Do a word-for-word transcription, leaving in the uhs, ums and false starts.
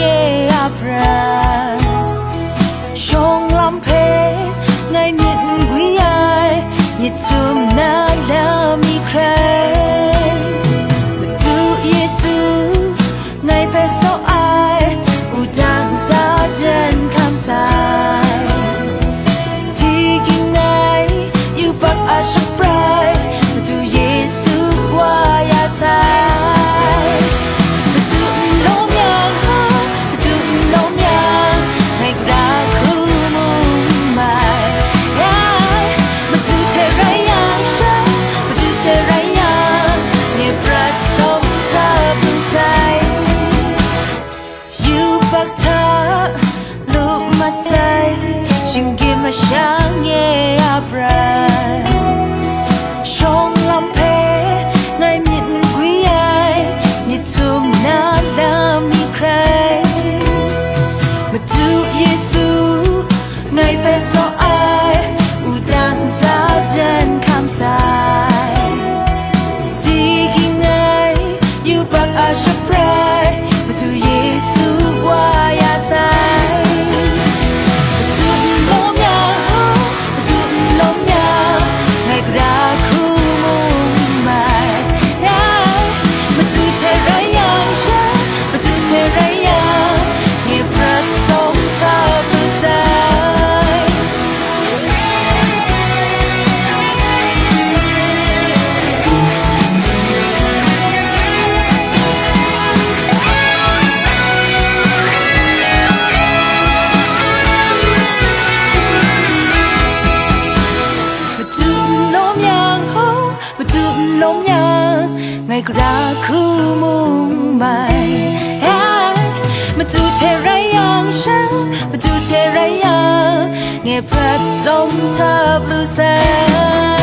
e a prat, shawng lam hpe ngai myit n gwi ai, myit htum na lam mi hkrai. Madu Yesu, ngai hpe saw ai, wudang sa jan hkam sai. Si ging ai, yubak a shabrai, Madu Yesu wa ya sai. Madu n lawm yang, Madu n lawm yang, ngai gara hku mu mai. Ya, Madu hte rai yang sha, Madu hte rai yang, nye prat sawm hta pru sai. Yubak hta lup mat sai, shinggyim mashang e a prat, shawng lam hpe ngai myit n gwi ai, myit htum na lam mi hkrai. Madu Yesu, ngai hpe saw ai, wudang sa jan hkam sai. Si ging ai, yubak a shabrai, Madu Yesu wa ya sai. Madu n lawm yang, Madu n lawm yang, ngai gara hku mu mai. Ya, Madu hte rai yang sha, Madu hte rai yang, nye prat sawm hta pru sai. Madu n lawm yang ho, Madu n lawm yang, ngai gara hku mu mai. Ai, Madu hte rai yang sha, Madu hte rai yang, nye prat sawm hta pru sai.